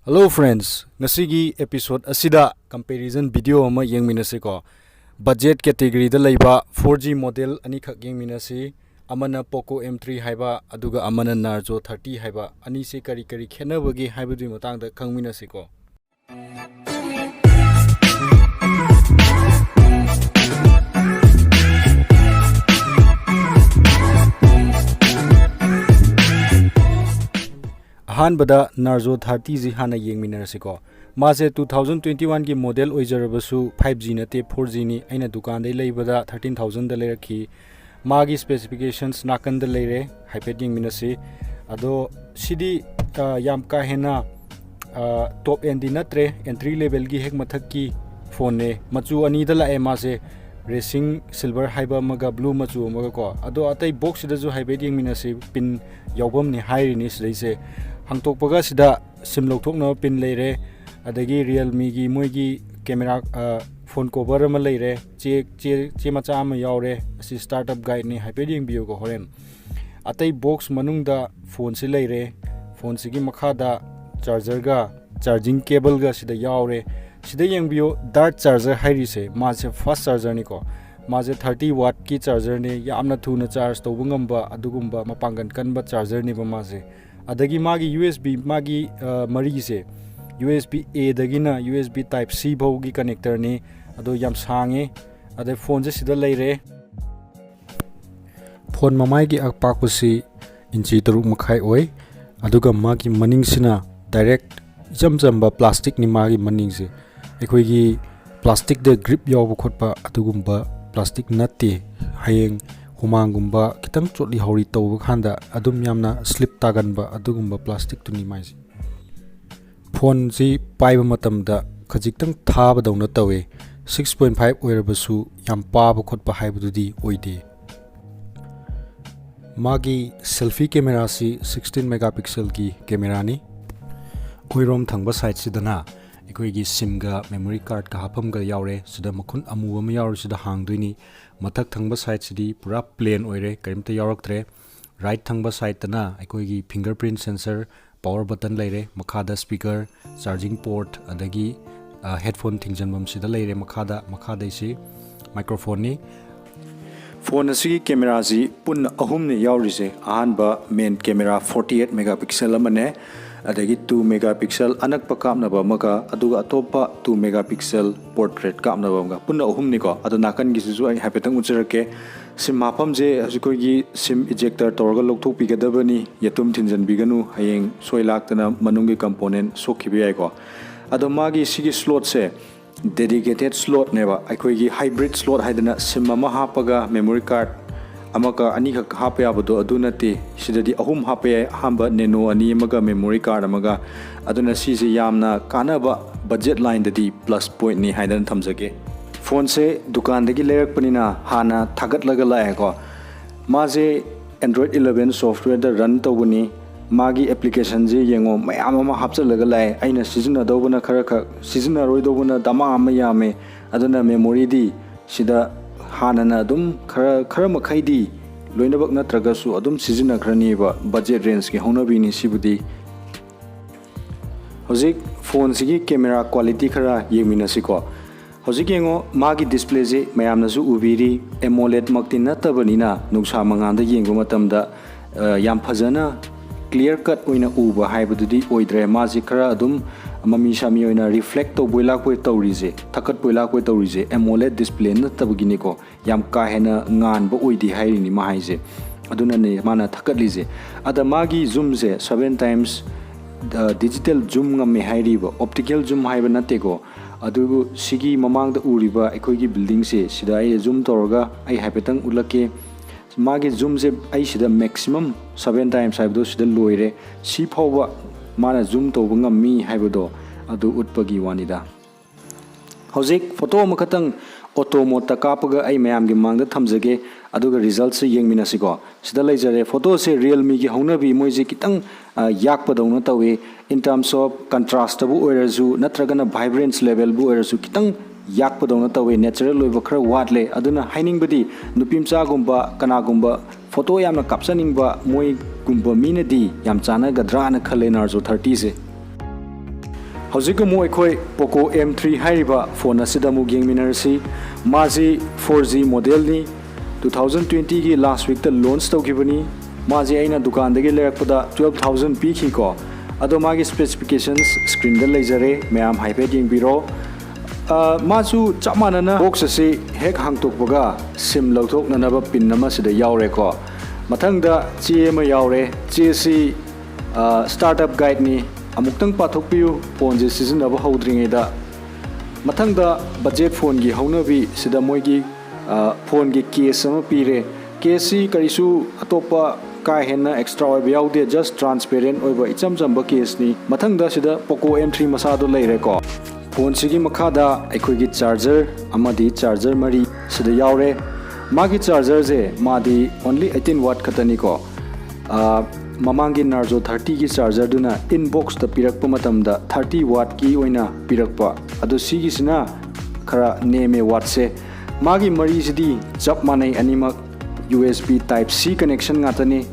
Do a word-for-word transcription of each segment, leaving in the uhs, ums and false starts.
Hello friends, ꯉꯁꯤꯒꯤ episode ꯑꯁꯤꯗ comparison video ꯑꯃ ꯌꯦꯡꯃꯤꯟꯅꯁꯤꯀꯣ꯫ Budget categoryꯗ ꯂꯩꯕ four G model ꯑꯅꯤꯈꯛ ꯌꯦꯡꯃꯤꯟꯅꯁꯤ꯫ ꯑꯃꯅ Poco M three ꯍꯥꯏꯕ, ꯑꯗꯨꯒ ꯑꯃꯅ Narzo thirty ꯍꯥꯏꯕ꯫ ꯑꯅꯤꯁꯤ ꯀꯔꯤ ꯀꯔꯤ ꯈꯦꯠꯅꯕꯒꯦ ꯍꯥꯏꯕꯗꯨꯒꯤ ꯃꯇꯥꯡꯗ ꯈꯪꯃꯤꯟꯅꯁꯤꯀꯣ꯫ ꯑꯍꯥꯟꯕꯗ Narzo thirtyꯁꯤ ꯍꯥꯟꯅ ꯌꯦꯡꯃꯤꯟꯅꯔꯁꯤꯀꯣ꯫ ꯃꯥꯁꯦ two thousand twenty oneꯒꯤ model ꯑꯣꯏꯖꯔꯕꯁꯨ five G ꯅꯠꯇꯦ, four Gꯅꯤ꯫ ꯑꯩꯅ ꯗꯨꯀꯥꯟꯗꯩ ꯂꯩꯕꯗ thirteen thousandꯗ ꯂꯩꯔꯛꯈꯤ꯫ ꯃꯥꯒꯤ specifications ꯅꯥꯀꯟꯗ ꯂꯩꯔꯦ, ꯍꯥꯏꯐꯦꯠ ꯌꯦꯡꯃꯤꯟꯅꯁꯤ꯫ ꯑꯗꯣ ꯁꯤꯗꯤ ꯑ, ꯌꯥꯝ ꯀꯥ ꯍꯦꯟꯅ ꯑ, top endꯗꯤ ꯅꯠꯇ꯭ꯔꯦ, entry levelꯒꯤ ꯍꯦꯛ ꯃꯊꯛꯀꯤ phoneꯅꯦ꯫ ꯃꯆꯨ ꯑꯅꯤꯗ ꯂꯥꯛꯑꯦ ꯃꯥꯁꯦ, racing silver ꯍꯥꯏꯕ ꯑꯃꯒ blue ꯃꯆꯨ ꯑꯃꯒ ꯀꯣ꯫ ꯑꯗꯣ ꯑꯇꯩ boxꯁꯤꯗꯁꯨ ꯍꯥꯏꯐꯦꯠ ꯌꯦꯡꯃꯤꯟꯅꯁꯤ, pin ꯌꯥꯎꯐꯝꯅꯤ ꯍꯥꯏꯔꯤꯅꯤ ꯁꯤꯗꯩꯁꯦ꯫ ꯍꯥꯡꯇꯣꯛꯄꯒ ꯁꯤꯗ SIM ꯂꯧꯊꯣꯛꯅꯕ pin ꯂꯩꯔꯦ, ꯑꯗꯒꯤ Realmeꯒꯤ ꯃꯣꯏꯒꯤ camera, ꯑ, phone cover ꯑꯃ ꯂꯩꯔꯦ, ꯆꯦ, ꯆꯦ, ꯆꯦ ꯃꯆꯥ ꯑꯃ ꯌꯥꯎꯔꯦ꯫ ꯑꯁꯤ startup guideꯅꯤ, ꯍꯥꯏꯐꯦꯠ ꯌꯦꯡꯕꯤꯌꯨꯀꯣ ꯍꯣꯔꯦꯟ꯫ ꯑꯇꯩ box ꯃꯅꯨꯡꯗ phoneꯁꯤ ꯂꯩꯔꯦ, phoneꯁꯤꯒꯤ ꯃꯈꯥꯗ chargerꯒ charging cableꯒ ꯁꯤꯗ ꯌꯥꯎꯔꯦ꯫ ꯁꯤꯗ ꯌꯦꯡꯕꯤꯌꯨ, dart charger ꯍꯥꯏꯔꯤꯁꯦ ꯃꯥꯁꯦ fast chargerꯅꯤꯀꯣ꯫ ꯃꯥꯁꯦ thirty wattꯀꯤ chargerꯅꯤ, ꯌꯥꯝꯅ ꯊꯨꯅ charge ꯇꯧꯕ ꯉꯝꯕ ꯑꯗꯨꯒꯨꯝꯕ ꯃꯄꯥꯡꯒꯜ ꯀꯟꯕ chargerꯅꯦꯕ ꯃꯥꯁꯦ꯫ ꯑꯗꯒꯤ ꯃꯥꯒꯤ USB, ꯃꯥꯒꯤ ꯑ, ꯃꯔꯤꯁꯦ USBAꯗꯒꯤꯅ USB Type-C ꯐꯥꯎꯒꯤ connectorꯅꯤ꯫ ꯑꯗꯣ ꯌꯥꯝ ꯁꯥꯡꯉꯦ꯫ ꯑꯗꯩ phoneꯁꯦ ꯁꯤꯗ ꯂꯩꯔꯦ꯫ Phone ꯃꯃꯥꯏꯒꯤ ꯑꯄꯥꯛꯄꯁꯤ ꯏꯟꯆꯤ ꯇꯔꯨꯛ ꯃꯈꯥꯏ ꯑꯣꯏ, ꯑꯗꯨꯒ ꯃꯥꯒꯤ ꯃꯅꯤꯡꯁꯤꯅ direct ꯏꯆꯝ ꯆꯝꯕ plasticꯅꯤ꯫ ꯃꯥꯒꯤ ꯃꯅꯤꯡꯁꯦ ꯑꯩꯈꯣꯏꯒꯤ plasticꯇ grip ꯌꯥꯎꯕ ꯈꯣꯠꯄ ꯑꯗꯨꯒꯨꯝꯕ plastic ꯅꯠꯇꯦ꯫ ꯍꯌꯦꯡ ꯍꯨꯃꯥꯡꯒꯨꯝꯕ ꯈꯤꯇꯪ ꯆꯣꯠꯂꯤ ꯍꯧꯔꯤ ꯇꯧꯕ ꯀꯥꯟꯗ ꯑꯗꯨꯝ ꯌꯥꯝꯅ slip ꯇꯥꯒꯟꯕ ꯑꯗꯨꯒꯨꯝꯕ plasticꯇꯨꯅꯤ ꯃꯥꯏꯁꯦ꯫ Phoneꯁꯤ ꯄꯥꯏꯕ ꯃꯇꯝꯗ ꯈꯖꯤꯛꯇꯪ ꯊꯥꯕꯗꯧꯅ ꯇꯧꯋꯦ꯫ Six point five ꯑꯣꯏꯔꯕꯁꯨ ꯌꯥꯝ ꯄꯥꯕ ꯈꯣꯠꯄ ꯍꯥꯏꯕꯗꯨꯗꯤ ꯑꯣꯏꯗꯦ꯫ ꯃꯥꯒꯤ selfie cameraꯁꯤ sixteen megapixelꯒꯤ cameraꯅꯤ꯫ ꯑꯣꯏꯔꯣꯝ ꯊꯪꯕ sideꯁꯤꯗꯅ ꯑꯩꯈꯣꯏꯒꯤ SIMꯒ memory cardꯀ ꯍꯥꯞꯐꯝꯒ ꯌꯥꯎꯔꯦ꯫ ꯁꯤꯗ ꯃꯈꯨꯟ ꯑꯃꯨꯕ ꯑꯃ ꯌꯥꯎꯔꯤꯁꯤꯗ ꯍꯥꯡꯗꯣꯏꯅꯤ꯫ ꯃꯊꯛ ꯊꯪꯕ sideꯁꯤꯗꯤ ꯄꯨꯔꯥ plain ꯑꯣꯏꯔꯦ, ꯀꯔꯤꯝꯇ ꯌꯥꯎꯔꯛꯇ꯭ꯔꯦ꯫ Right ꯊꯪꯕ sideꯇꯅ ꯑꯩꯈꯣꯏꯒꯤ fingerprint sensor, power button ꯂꯩꯔꯦ, ꯃꯈꯥꯗ speaker, charging port, ꯑꯗꯒꯤ headphone ꯊꯤꯡꯖꯤꯟꯐꯝꯁꯤꯗ ꯂꯩꯔꯦ꯫ ꯃꯈꯥꯗ ꯃꯈꯥꯗꯩꯁꯤ microphoneꯅꯤ꯫ Phone ꯑꯁꯤꯒꯤ cameraꯁꯤ ꯄꯨꯟꯅ ꯑꯍꯨꯝꯅꯤ ꯌꯥꯎꯔꯤꯁꯦ꯫ ꯑꯍꯥꯟꯕ main camera forty eight megapixel ꯑꯃꯅꯦ, ꯑꯗꯒꯤ two megapixel ꯑꯅꯛꯄ ꯀꯥꯞꯅꯕ ꯑꯃꯒ, ꯑꯗꯨꯒ ꯑꯇꯣꯞꯄ two megapixel portrait ꯀꯥꯞꯅꯕ ꯑꯃꯒ, ꯄꯨꯟꯅ ꯑꯍꯨꯝꯅꯤꯀꯣ꯫ ꯑꯗꯣ ꯅꯥꯀꯟꯒꯤꯁꯤꯁꯨ ꯑꯩ ꯍꯥꯏꯐꯦꯠꯇꯪ ꯎꯠꯆꯔꯛꯀꯦ꯫ SIM ꯍꯥꯞꯐꯝꯁꯦ ꯑꯩꯈꯣꯏꯒꯤ SIM ejector ꯇꯧꯔꯒ ꯂꯧꯊꯣꯛꯄꯤꯒꯗꯕꯅꯤ, ꯌꯦꯇꯨꯝ ꯊꯤꯟꯖꯟꯕꯤꯒꯅꯨ, ꯍꯌꯦꯡ ꯁꯣꯏ ꯂꯥꯛꯇꯅ ꯃꯅꯨꯡꯒꯤ component ꯁꯣꯛꯈꯤꯕ ꯌꯥꯏꯀꯣ꯫ ꯑꯗꯣ ꯃꯥꯒꯤ ꯁꯤꯒꯤ slotꯁꯦ dedicated slotꯅꯦꯕ, ꯑꯩꯈꯣꯏꯒꯤ hybrid slot ꯍꯥꯏꯗꯅ SIM ꯑꯃ ꯍꯥꯞꯄꯒ memory card ꯑꯃꯒ ꯑꯅꯤꯈꯛ ꯍꯥꯞꯄ ꯌꯥꯕꯗꯣ ꯑꯗꯨ ꯅꯠꯇꯦ꯫ ꯁꯤꯗꯗꯤ ꯑꯍꯨꯝ ꯍꯥꯞꯄ ꯌꯥꯏ, ꯑꯍꯥꯟꯕ nano ꯑꯅꯤ ꯑꯃꯒ memory card ꯑꯃꯒ꯫ ꯑꯗꯨꯅ ꯁꯤꯁꯦ ꯌꯥꯝꯅ ꯀꯥꯟꯅꯕ, budget lineꯗꯗꯤ plus pointꯅꯤ ꯍꯥꯏꯗꯅ ꯊꯝꯖꯒꯦ꯫ Phoneꯁꯦ ꯗꯨꯀꯥꯟꯗꯒꯤ ꯂꯩꯔꯛꯄꯅꯤꯅ ꯍꯥꯟꯅ ꯊꯥꯒꯠꯂꯒ ꯂꯥꯛꯑꯦꯀꯣ꯫ ꯃꯥꯁꯦ Android eleven softwareꯗ run ꯇꯧꯕꯅꯤ꯫ ꯃꯥꯒꯤ applicationꯁꯦ ꯌꯦꯡꯉꯣ, ꯃꯌꯥꯝ ꯑꯃ ꯍꯥꯞꯆꯤꯜꯂꯒ ꯂꯥꯛꯑꯦ꯫ ꯑꯩꯅ ꯁꯤꯖꯤꯟꯅꯗꯧꯕꯅ ꯈꯔ ꯈꯛ, ꯁꯤꯖꯤꯟꯅꯔꯣꯏꯗꯧꯕꯅ ꯗꯃꯥ ꯑꯃ ꯌꯥꯝꯃꯦ꯫ ꯑꯗꯨꯅ memoryꯗꯤ ꯁꯤꯗ ꯍꯥꯟꯅꯅ ꯑꯗꯨꯝ ꯈꯔ, ꯈꯔ ꯃꯈꯩꯗꯤ, ꯂꯣꯏꯅꯃꯛ ꯅꯠꯇ꯭ꯔꯒꯁꯨ, ꯑꯗꯨꯝ ꯁꯤꯖꯤꯟꯅꯈ꯭ꯔꯅꯤꯕ꯫ Budget rangeꯀꯤ ꯍꯧꯅꯕꯤꯅꯤ ꯁꯤꯕꯨꯗꯤ꯫ ꯍꯧꯖꯤꯛ phoneꯁꯤꯒꯤ camera quality ꯈꯔ ꯌꯦꯡꯃꯤꯟꯅꯁꯤꯀꯣ꯫ ꯍꯧꯖꯤꯛ ꯌꯦꯡꯉꯣ, ꯃꯥꯒꯤ displayꯁꯤ ꯃꯌꯥꯝꯅꯁꯨ ꯎꯕꯤꯔꯤ, AMOLEDꯃꯛꯇꯤ ꯅꯠꯇꯕꯅꯤꯅ ꯅꯨꯡꯁꯥ ꯃꯉꯥꯜꯗ ꯌꯦꯡꯕ ꯃꯇꯝꯗ, ꯑ, ꯌꯥꯝ ꯐꯖꯅ clear cut ꯑꯣꯏꯅ ꯎꯕ ꯍꯥꯏꯕꯗꯨꯗꯤ ꯑꯣꯏꯗ꯭ꯔꯦ꯫ ꯃꯥꯁꯤ ꯈꯔ ꯑꯗꯨꯝ ꯃꯃꯤ ꯁꯥꯃꯤ ꯑꯣꯏꯅ reflect ꯇꯧꯕꯣꯏ ꯂꯥꯛꯄꯣꯏ ꯇꯧꯔꯤꯁꯦ, ꯊꯛꯀꯠꯄꯣꯏ ꯂꯥꯛꯄꯣꯏ ꯇꯧꯔꯤꯁꯦ, AMOLED display ꯅꯠꯇꯕꯒꯤꯅꯤꯀꯣ꯫ ꯌꯥꯝ ꯀꯥ ꯍꯦꯟꯅ ꯉꯥꯟꯕ ꯑꯣꯏꯗꯦ ꯍꯥꯏꯔꯤꯅꯤ ꯃꯥ ꯍꯥꯏꯁꯦ꯫ ꯑꯗꯨꯅꯅꯦ ꯃꯥꯅ ꯊꯛꯀꯠꯂꯤꯁꯦ꯫ ꯑꯗ ꯃꯥꯒꯤ zoomꯁꯦ seven times, ꯑ, digital zoom ꯉꯝꯃꯦ ꯍꯥꯏꯔꯤꯕ, optical zoom ꯍꯥꯏꯕ ꯅꯠꯇꯦꯀꯣ꯫ ꯑꯗꯨꯕꯨ ꯁꯤꯒꯤ ꯃꯃꯥꯡꯗ ꯎꯔꯤꯕ ꯑꯩꯈꯣꯏꯒꯤ buildingꯁꯦ, ꯁꯤꯗ ꯑꯩ zoom ꯇꯧꯔꯒ ꯑꯩ ꯍꯥꯏꯐꯦꯠꯇꯪ ꯎꯠꯂꯛꯀꯦ꯫ ꯃꯥꯒꯤ zoomꯁꯦ ꯑꯩ ꯁꯤꯗ maximum seven times ꯍꯥꯏꯕꯗꯣ ꯁꯤꯗ ꯂꯣꯏꯔꯦ꯫ ꯁꯤ ꯐꯥꯎꯕ ꯃꯥꯅ zoom ꯇꯧꯕ ꯉꯝꯃꯤ ꯍꯥꯏꯕꯗꯣ ꯑꯗꯨ ꯎꯠꯄꯒꯤ ꯋꯥꯅꯤꯗ꯫ ꯍꯧꯖꯤꯛ photo ꯑꯃꯈꯛꯇꯪ auto modeꯇ ꯀꯥꯞꯄꯒ ꯑꯩ ꯃꯌꯥꯝꯒꯤ ꯃꯃꯥꯡꯗ ꯊꯝꯖꯒꯦ, ꯑꯗꯨꯒ resultꯁꯦ ꯌꯦꯡꯃꯤꯟꯅꯁꯤꯀꯣ꯫ ꯁꯤꯗ ꯂꯩꯖꯔꯦ꯫ Photoꯁꯦ Realmeꯒꯤ ꯍꯧꯅꯕꯤ ꯃꯣꯏꯁꯦ ꯈꯤꯇꯪ, ꯑ, ꯌꯥꯛꯄꯗꯧꯅ ꯇꯧꯏ꯫ In terms of contrastꯇꯕꯨ ꯑꯣꯏꯔꯁꯨ, ꯅꯠꯇ꯭ꯔꯒꯅ vibrance levelꯕꯨ ꯑꯣꯏꯔꯁꯨ, ꯈꯤꯇꯪ ꯌꯥꯛꯄꯗꯧꯅ ꯇꯧꯋꯦ, natural ꯑꯣꯏꯕ ꯈꯔ ꯋꯥꯠꯂꯦ꯫ ꯑꯗꯨꯅ ꯍꯥꯏꯅꯤꯡꯕꯗꯤ ꯅꯨꯄꯤ ꯃꯆꯥꯒꯨꯝꯕ ꯀꯅꯥꯒꯨꯝꯕ ꯐꯣꯇꯣ ꯌꯥꯝꯅ ꯀꯥꯞꯆꯅꯤꯡꯕ ꯃꯣꯏꯒꯨꯝꯕ ꯃꯤꯅꯗꯤ ꯌꯥꯝ ꯆꯥꯟꯅꯒꯗ꯭ꯔꯥꯅ ꯈꯜꯂꯦ ꯅꯥꯔꯖꯣ ꯊꯥꯔꯇꯤꯁꯦ꯫ ꯍꯧꯖꯤꯛ ꯑꯃꯨꯛ ꯑꯩꯈꯣꯏ ꯄꯣꯀꯣ ꯑꯦꯝ ꯊ꯭ꯔꯤ ꯍꯥꯏꯔꯤꯕ ꯐꯣꯟ ꯑꯁꯤꯗ ꯑꯃꯨꯛ ꯌꯦꯡꯃꯤꯟꯅꯔꯁꯤ꯫ ꯃꯥꯁꯤ ꯐꯣꯔ ꯖꯤ ꯃꯣꯗꯦꯜꯅꯤ꯫ ꯇꯨ ꯊꯥꯎꯖꯟ ꯇ꯭ꯋꯦꯟꯇꯤꯒꯤ ꯂꯥꯁ ꯋꯤꯛꯇ ꯂꯣꯟꯆ ꯇꯧꯈꯤꯕꯅꯤ꯫ ꯃꯥꯁꯦ ꯑꯩꯅ ꯗꯨꯀꯥꯟꯗꯒꯤ ꯂꯩꯔꯛꯄꯗ ꯇꯨꯌꯦꯜꯞ ꯊꯥꯎꯖꯟ ꯄꯤꯈꯤꯀꯣ꯫ ꯑꯗꯣ ꯃꯥꯒꯤ ꯁ꯭ꯄꯦꯁꯤꯐꯤꯀꯦꯁꯟꯁ ꯁ꯭ꯀ꯭ꯔꯤꯟꯗ ꯂꯩꯖꯔꯦ, ꯃꯌꯥꯝ ꯍꯥꯏꯐꯦꯠ ꯌꯦꯡꯕꯤꯔꯣ꯫ ꯑ, ꯃꯥꯁꯨ ꯆꯞ ꯃꯥꯟꯅꯅ ꯕꯣꯛꯁ ꯑꯁꯤ ꯍꯦꯛ ꯍꯥꯡꯇꯣꯛꯄꯒ ꯁꯤꯝ ꯂꯧꯊꯣꯛꯅꯅꯕ ꯄꯤꯟ ꯑꯃ ꯁꯤꯗ ꯌꯥꯎꯔꯦꯀꯣ꯫ ꯃꯊꯪꯗ ꯆꯦ ꯑꯃ ꯌꯥꯎꯔꯦ꯫ ꯆꯦꯁꯤ, ꯑ, ꯁ꯭ꯇꯥꯔꯠ ꯑꯞ ꯒꯥꯏꯗꯅꯤ꯫ ꯑꯃꯨꯛꯇꯪ ꯄꯥꯊꯣꯛꯄꯤꯌꯨ ꯐꯣꯟꯁꯦ ꯁꯤꯖꯤꯟꯅꯕ ꯍꯧꯗ꯭ꯔꯤꯉꯩꯗ꯫ ꯃꯊꯪꯗ ꯕꯖꯦꯠ ꯐꯣꯟꯒꯤ ꯍꯧꯅꯕꯤ ꯁꯤꯗ ꯃꯣꯏꯒꯤ, ꯑ, ꯐꯣꯟꯒꯤ ꯀꯦꯁ ꯑꯃ ꯄꯤꯔꯦ꯫ ꯀꯦꯁꯁꯤ ꯀꯔꯤꯁꯨ ꯑꯇꯣꯞꯄ ꯀꯥ ꯍꯦꯟꯅ ꯑꯦꯛꯁꯇ꯭ꯔꯥ ꯑꯣꯏꯕ ꯌꯥꯎꯗꯦ, just transparent ꯑꯣꯏꯕ ꯏꯆꯝ ꯆꯝꯕ ꯀꯦꯁꯅꯤ꯫ ꯃꯊꯪꯗ ꯁꯤꯗ ꯄꯣꯀꯣ ꯑꯦꯝ ꯊ꯭ꯔꯤ ꯃꯁꯥꯗꯣ ꯂꯩꯔꯦꯀꯣ꯫ ꯐꯣꯟꯁꯤꯒꯤ ꯃꯈꯥꯗ ꯑꯩꯈꯣꯏꯒꯤ ꯆꯥꯔꯖꯔ ꯑꯃꯗꯤ ꯆꯥꯔꯖꯔ ꯃꯔꯤ ꯁꯤꯗ ꯌꯥꯎꯔꯦ꯫ ꯃꯥꯒꯤ ꯆꯥꯔꯖꯔꯁꯦ ꯃꯥꯗꯤ only eighteen watt ꯈꯛꯇꯅꯤꯀꯣ꯫ ꯑ, ꯃꯃꯥꯡꯒꯤ ꯅꯥꯔꯖꯣ ꯊꯥꯔꯇꯤꯒꯤ ꯆꯥꯔꯖꯔꯗꯨꯅ ꯏꯟꯕꯣꯛꯁꯇ ꯄꯤꯔꯛꯄ ꯃꯇꯝꯗ ꯊꯥꯔꯇꯤ ꯋꯥꯠꯀꯤ ꯑꯣꯏꯅ ꯄꯤꯔꯛꯄ꯫ ꯑꯗꯣ ꯁꯤꯒꯤꯁꯤꯅ ꯈꯔ ꯅꯦꯝꯃꯦ ꯋꯥꯠꯁꯦ꯫ ꯃꯥꯒꯤ ꯃꯔꯤꯁꯤꯗꯤ ꯆꯞ ꯃꯥꯟꯅꯩ ꯑꯅꯤꯃꯛ, U S B Type C connection ꯉꯥꯛꯇꯅꯤ꯫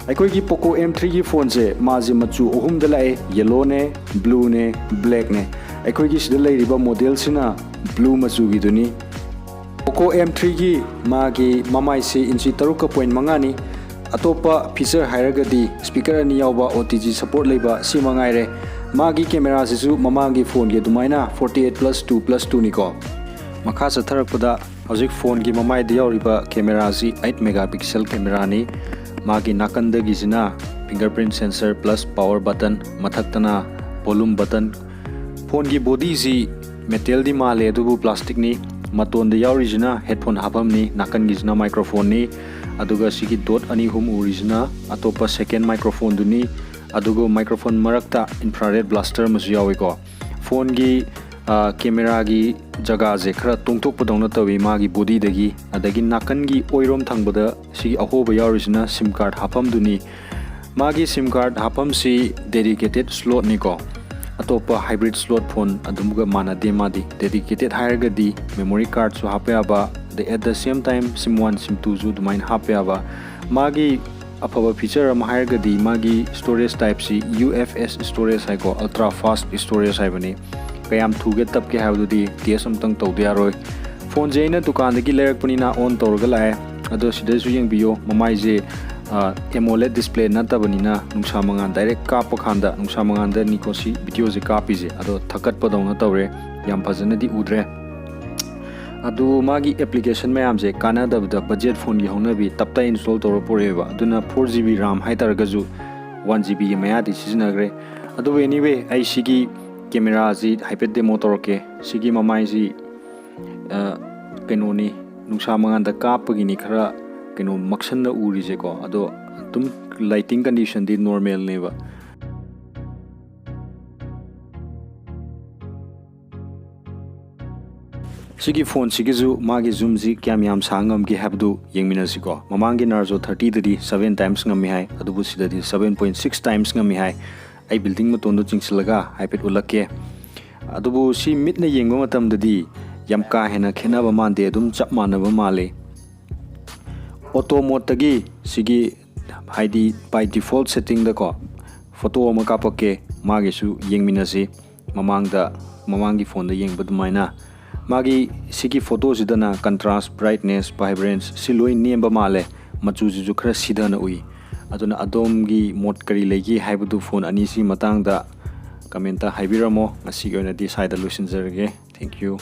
ꯑꯩꯈꯣꯏꯒꯤ ꯄꯣꯀꯣ ꯑꯦꯝ ꯊ꯭ꯔꯤꯒꯤ ꯐꯣꯟꯁꯦ ꯃꯥꯁꯦ ꯃꯆꯨ ꯑꯍꯨꯝꯗ ꯂꯥꯛꯑꯦ, ꯌꯦꯂꯣꯅꯦ, ꯕ꯭ꯂꯨꯅꯦ, ꯕ꯭ꯂꯦꯛꯅꯦ꯫ ꯑꯩꯈꯣꯏꯒꯤ ꯁꯤꯗ ꯂꯩꯔꯤꯕ ꯃꯣꯗꯦꯜꯁꯤꯅ ꯕ꯭ꯂꯨ ꯃꯆꯨꯒꯤꯗꯨꯅꯤ꯫ ꯄꯣꯀꯣ ꯑꯦꯝ ꯊ꯭ꯔꯤꯒꯤ ꯃꯥꯒꯤ ꯃꯃꯥꯏꯁꯤ ꯏꯟꯆꯤ ꯇꯔꯨꯛꯀ ꯄꯣꯏꯟ ꯃꯉꯥꯅꯤ꯫ ꯑꯇꯣꯞꯄ ꯐꯤꯆꯔ ꯍꯥꯏꯔꯒꯗꯤ ꯁ꯭ꯄꯤꯀꯔ ꯑꯅꯤ ꯌꯥꯎꯕ, ꯑꯣ ꯇꯤ ꯖꯤ ꯁꯄꯣꯔꯠ ꯂꯩꯕ, ꯁꯤ ꯃꯉꯥꯏꯔꯦ꯫ ꯃꯥꯒꯤ ꯀꯦꯃꯦꯔꯥꯁꯤꯁꯨ ꯃꯃꯥꯡꯒꯤ ꯐꯣꯟꯒꯤ ꯑꯗꯨꯃꯥꯏꯅ forty eight plus two plus two ꯅꯤꯀꯣ꯫ ꯃꯈꯥ ꯆꯠꯊꯔꯛꯄꯗ ꯍꯧꯖꯤꯛ ꯐꯣꯟꯒꯤ ꯃꯃꯥꯏꯗ ꯌꯥꯎꯔꯤꯕ ꯀꯦꯃꯦꯔꯥꯁꯤ eight megapixel ꯀꯦꯃꯦꯔꯥꯅꯤ꯫ ꯃꯥꯒꯤ ꯅꯥꯀꯟꯗꯒꯤꯁꯤꯅ fingerprint sensor plus power button, ꯃꯊꯛꯇꯅ volume button꯫ ꯐꯣꯟꯒꯤ ꯕꯣꯗꯤꯁꯤ ꯃꯦꯇꯦꯜꯗꯤ ꯃꯥꯜꯂꯦ, ꯑꯗꯨꯕꯨ ꯄ꯭ꯂꯥꯁꯇꯤꯛꯅꯤ꯫ ꯃꯇꯣꯟꯗ ꯌꯥꯎꯔꯤꯁꯤꯅ ꯍꯦꯗꯐꯣꯟ ꯍꯥꯞꯐꯝꯅꯤ, ꯅꯥꯀꯟꯒꯤꯁꯤꯅ ꯃꯥꯏꯀ꯭ꯔꯣꯐꯣꯟꯅꯤ, ꯑꯗꯨꯒ ꯁꯤꯒꯤ ꯗꯣꯠ ꯑꯅꯤ ꯑꯍꯨꯝ ꯎꯔꯤꯁꯤꯅ ꯑꯇꯣꯞꯄ ꯁꯦꯀꯦꯟ ꯃꯥꯏꯀ꯭ꯔꯣꯐꯣꯟꯗꯨꯅꯤ꯫ ꯑꯗꯨꯒ ꯃꯥꯏꯀ꯭ꯔꯣꯐꯣꯟ ꯃꯔꯛꯇ ꯏꯟꯐ꯭ꯔꯥꯔꯦꯗ ꯕ꯭ꯂꯥꯁꯇꯔ ꯑꯃꯁꯨ ꯌꯥꯎꯏꯀꯣ꯫ ꯐꯣꯟꯒꯤ, ꯑ, ꯀꯦꯃꯦꯔꯥꯒꯤ ꯖꯒꯥꯁꯦ ꯈꯔ ꯇꯣꯡꯊꯣꯛꯄꯗꯧꯅ ꯇꯧꯏ ꯃꯥꯒꯤ ꯕꯣꯗꯤꯗꯒꯤ꯫ ꯑꯗꯒꯤ ꯅꯥꯀꯟꯒꯤ ꯑꯣꯏꯔꯣꯝ ꯊꯪꯕꯗ ꯁꯤꯒꯤ ꯑꯍꯣꯕ ꯌꯥꯎꯔꯤꯁꯤꯅ ꯁꯤꯝ ꯀꯥꯔꯗ ꯍꯥꯞꯐꯝꯗꯨꯅꯤ꯫ ꯃꯥꯒꯤ ꯁꯤꯝ ꯀꯥꯔꯗ ꯍꯥꯞꯐꯝꯁꯤ dedicated slot ꯅꯤꯀꯣ꯫ ꯑꯇꯣꯞꯄ hybrid slot phone ꯑꯗꯨꯝꯒ ꯃꯥꯟꯅꯗꯦ꯫ ꯃꯥꯗꯤ dedicated ꯍꯥꯏꯔꯒꯗꯤ memory cardꯁꯨ ꯍꯥꯞꯄ ꯌꯥꯕ, ꯑꯗꯩ at the same time SIM one SIM twoꯁꯨ ꯑꯗꯨꯃꯥꯏꯅ ꯍꯥꯞꯄ ꯌꯥꯕ꯫ ꯃꯥꯒꯤ ꯑꯐꯕ feature ꯑꯃ ꯍꯥꯏꯔꯒꯗꯤ ꯃꯥꯒꯤ storage typeꯁꯤ U F S storage ꯍꯥꯏꯀꯣ, ultra fast storage ꯍꯥꯏꯕꯅꯤ꯫ ꯀꯌꯥꯝ ꯊꯨꯒꯦ ꯇꯞꯀꯦ ꯍꯥꯏꯕꯗꯨꯗꯤ test ꯑꯃꯇꯪ ꯇꯧꯗ ꯌꯥꯔꯣꯏ꯫ Phoneꯁꯦ ꯑꯩꯅ ꯗꯨꯀꯥꯟꯗꯒꯤ ꯂꯩꯔꯛꯄꯅꯤꯅ on ꯇꯧꯔꯒ ꯂꯥꯛꯑꯦ꯫ ꯑꯗꯣ ꯁꯤꯗꯁꯨ ꯌꯦꯡꯕꯤꯌꯣ, ꯃꯃꯥꯏꯁꯦ ꯑ, AMOLED display ꯅꯠꯇꯕꯅꯤꯅ ꯅꯨꯡꯁꯥ ꯃꯉꯥꯜ direct ꯀꯥꯞꯄ ꯀꯥꯟꯗ, ꯅꯨꯡꯁꯥ ꯃꯉꯥꯜꯗꯅꯤꯀꯣ ꯁꯤ videoꯁꯦ ꯀꯥꯞꯄꯤꯁꯦ, ꯑꯗꯣ ꯊꯛꯀꯠꯄꯗꯧꯅ ꯇꯧꯔꯦ, ꯌꯥꯝ ꯐꯖꯅꯗꯤ ꯎꯗ꯭ꯔꯦ꯫ ꯑꯗꯨ ꯃꯥꯒꯤ application ꯃꯌꯥꯝꯁꯦ ꯀꯥꯟꯅꯗꯕꯗ budget phoneꯒꯤ ꯍꯧꯅꯕꯤ ꯇꯞꯇꯥꯏ install ꯇꯧꯔ ꯄꯨꯔꯛꯑꯦꯕ, ꯑꯗꯨꯅ four G B RAM ꯍꯥꯏꯇꯥꯔꯒꯁꯨ one G Bꯒꯤ ꯃꯌꯥꯗꯤ ꯁꯤꯖꯤꯟꯅꯈ꯭ꯔꯦ꯫ ꯑꯗꯨꯕꯨ anyway, ꯑꯩ ꯁꯤꯒꯤ cameraꯁꯤ ꯍꯥꯏꯐꯦꯠ demo ꯇꯧꯔꯛꯀꯦ꯫ ꯁꯤꯒꯤ ꯃꯃꯥꯏꯁꯤ ꯑ, ꯀꯩꯅꯣꯅꯤ, ꯅꯨꯡꯁꯥ ꯃꯉꯥꯜꯗ ꯀꯥꯞꯄꯒꯤꯅꯤ ꯈꯔ ꯀꯩꯅꯣ ꯃꯛꯁꯟꯅ ꯎꯔꯤꯁꯦꯀꯣ꯫ ꯑꯗꯣ ꯑꯗꯨꯝ lighting conditionꯗꯤ normalꯅꯦꯕ꯫ ꯁꯤꯒꯤ phoneꯁꯤꯒꯤꯁꯨ ꯃꯥꯒꯤ zoomꯁꯤ ꯀꯌꯥꯝ ꯌꯥꯝ ꯁꯥꯡ ꯉꯝꯒꯦ ꯍꯥꯏꯕꯗꯨ ꯌꯦꯡꯃꯤꯟꯅꯁꯤꯀꯣ꯫ ꯃꯃꯥꯡꯒꯤ Narzo thirtyꯗꯗꯤ seven times ꯉꯝꯃꯤ ꯍꯥꯏ, ꯑꯗꯨꯕꯨ ꯁꯤꯗꯗꯤ seven point six times ꯉꯝꯃꯤ ꯍꯥꯏ꯫ ꯑꯩ building ꯃꯇꯣꯟꯗꯣ ꯆꯤꯡꯁꯤꯜꯂꯒ ꯍꯥꯏꯐꯦꯠ ꯎꯠꯂꯛꯀꯦ꯫ ꯑꯗꯨꯕꯨ ꯁꯤ ꯃꯤꯠꯅ ꯌꯦꯡꯕ ꯃꯇꯝꯗꯗꯤ ꯌꯥꯝ ꯀꯥ ꯍꯦꯟꯅ ꯈꯦꯠꯅꯕ ꯃꯥꯟꯗꯦ, ꯑꯗꯨꯝ ꯆꯞ ꯃꯥꯟꯅꯕ ꯃꯥꯜꯂꯤ꯫ Auto modeꯇꯒꯤ ꯁꯤꯒꯤ, ꯍꯥꯏꯗꯤ by default settingꯗꯀꯣ, photo ꯑꯃ ꯀꯥꯞꯄꯛꯀꯦ, ꯃꯥꯒꯤꯁꯨ ꯌꯦꯡꯃꯤꯟꯅꯁꯤ꯫ ꯃꯃꯥꯡꯗ, ꯃꯃꯥꯡꯒꯤ phoneꯗ ꯌꯦꯡꯕ ꯑꯗꯨꯃꯥꯏꯅ꯫ ꯃꯥꯒꯤ ꯁꯤꯒꯤ photoꯁꯤꯗꯅ contrast, brightness, vibrance ꯁꯤ ꯂꯣꯏ ꯅꯦꯝꯕ ꯃꯥꯜꯂꯦ, ꯃꯆꯨꯁꯤꯁꯨ ꯈꯔ ꯁꯤꯊꯅ ꯎꯏ꯫ ꯑꯗꯨꯅ ꯑꯗꯣꯝꯒꯤ ꯃꯣꯠ ꯀꯔꯤ ꯂꯩꯒꯦ ꯍꯥꯏꯕꯗꯨ phone ꯑꯅꯤꯁꯤ ꯃꯇꯥꯡꯗ commentꯇ ꯍꯥꯏꯕꯤꯔꯝꯃꯣ꯫ ꯉꯁꯤꯒꯤ ꯑꯣꯏꯅꯗꯤ ꯁ꯭ꯋꯥꯏꯗ ꯂꯣꯏꯁꯤꯟꯖꯔꯒꯦ꯫ Thank you꯫